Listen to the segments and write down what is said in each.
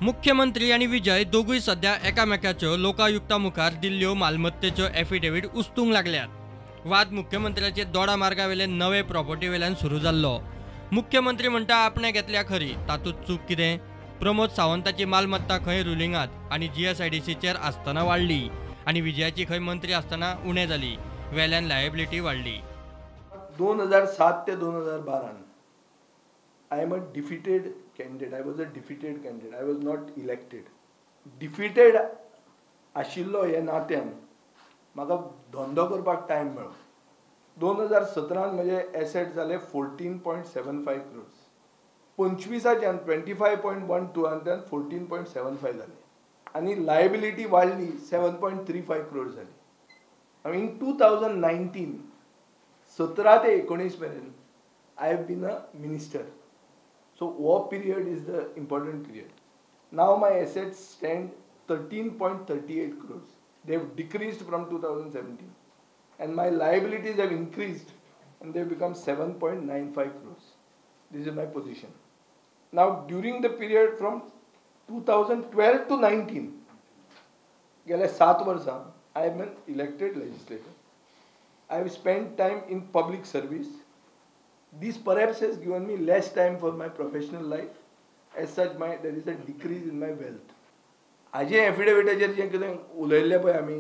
मुख्यमंत्री आनी विजय दोगूय सध्या एकामेकाच्यो लोकायुक्ता मुखार दिल्ल्यो मालमत्तेच्यो एफिडेवीट उस्तूंक लागल्यात. वाद मुख्यमंत्र्याचे दोडा मार्गावेले नवे प्रॉपर्टी वेल्यान सुरू जाल्लो. मुख्यमंत्री म्हणटा आपणे घेतल्या खरी, तातूंत चूक कितें? प्रमोद सावंताची मालमत्ता खंय रुलिंगांत आनी जीएसआयडीसीचेर आसतना वाडली आनी विजयाची खंय मंत्री आसतना उणें जाली, वेल्यान लायबिलिटी वाडली. 2007 ते 2012 I am a defeated candidate. I was a defeated candidate. I was not elected. Defeated आशिल्लो हे नात्यान म्हाका धंदो करपाक टायम मेळ्ळो. 2017 म्हजे एसेट जाले 14.75 crores. 25च्यान 25.12 14.75 जाले आनी लायबिलिटी वाडली 7.35 crores जाली. इन 2019 17 ते 19 मेरेन I have been a minister. So हो period is the important period. Now my assets stand 13.38 crores. They have decreased from 2017 and my liabilities have increased and they have become 7.95 crores. This is my position. Now during the period from 2012 to 19, गेले 7 वर्सां I am an elected legislator. I have spent time in public service. This perhaps has given me less time for my professional life. As such, there is a decrease in my wealth. हाजे एफिडेविटाचेर जें कितें उलयल्लें पळय आमी,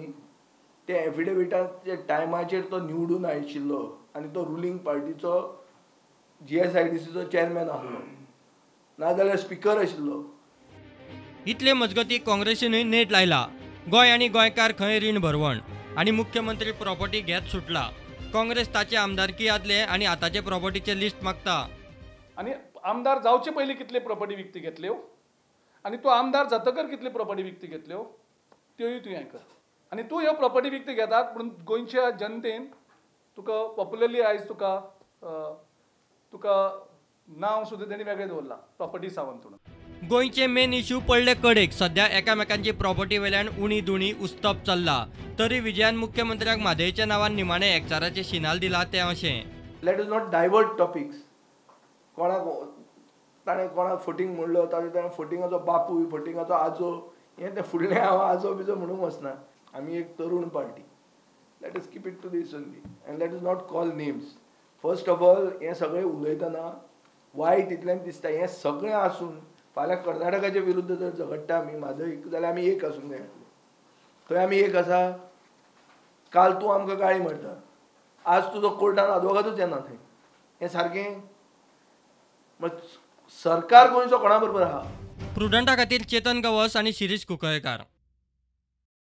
ते एफिडेविटाच्या टायमाचेर तो निवडून आशिल्लो आनी तो रुलिंग पार्टीचो जीएसआयडीसीचो चेअरमॅन आसलो, नाजाल्यार स्पिकर आशिल्लो. इतले मजगती काँग्रेसीनूय नेट लायला. गोंय आनी गोंयकार खंय रीण भरवण आनी मुख्यमंत्री प्रॉपर्टी घेत सुटला. काँग्रेस ताचे आमदारकी आदले आनी आतांचे प्रॉपर्टीचे लिस्ट मागता. आनी आमदार जावचे पयलीं कितले प्रॉपर्टी विकती घेतल्यो आनी तूं आमदार जातकर कितली प्रॉपर्टी विकती घेतल्यो त्योय तूं हें कर. आनी तूं ह्यो प्रॉपर्टी विकती घेतात पूण गोंयच्या जनतेन तुका पॉप्युलरली आयज तुका तुका नांव सुद्दां तेणी वेगळें दवरलां प्रॉपर्टी सावंत म्हणून. गोंयचे मेन इश्यू पडले कडेक. सध्या एकामेकांची प्रॉपर्टी वेल्यान उणी दुणी उस्तप चल्ला. तरी विजयान मुख्यमंत्र्याक म्हादयच्या नांवान निमाणे एकचाराचें शिनाल दिला तें अशें, let us not divert topics. कोणाक ताणें कोणाक फटींग म्हणलो, ताणें ताणें फटिंगाचो बापूय, फटिंगाचो आजो, हें तें फुडलें हांव आजो बिजो म्हणूंक वचना. आमी एक तरुण party. Let us keep it to this only and let us not call names. First of all हें सगळें उलयतना वायट इतल्यान दिसता. हें सगळें आसून फाल्यां कर्नाटकाच्या विरुद्ध जर झगडटा आमी म्हादय जाल्यार आमी एक आसूंक जाय. थंय आमी एक आसा. काल तूं आमकां गाळी मारता, आज तुजो कोर्टान आदवोगादूच येना थंय. हें सारकें? सरकार गोंयचो कोणा बरोबर आहा? प्रुडंटा खातीर चेतन गवस आनी शिरीष कुंकळयेंकार.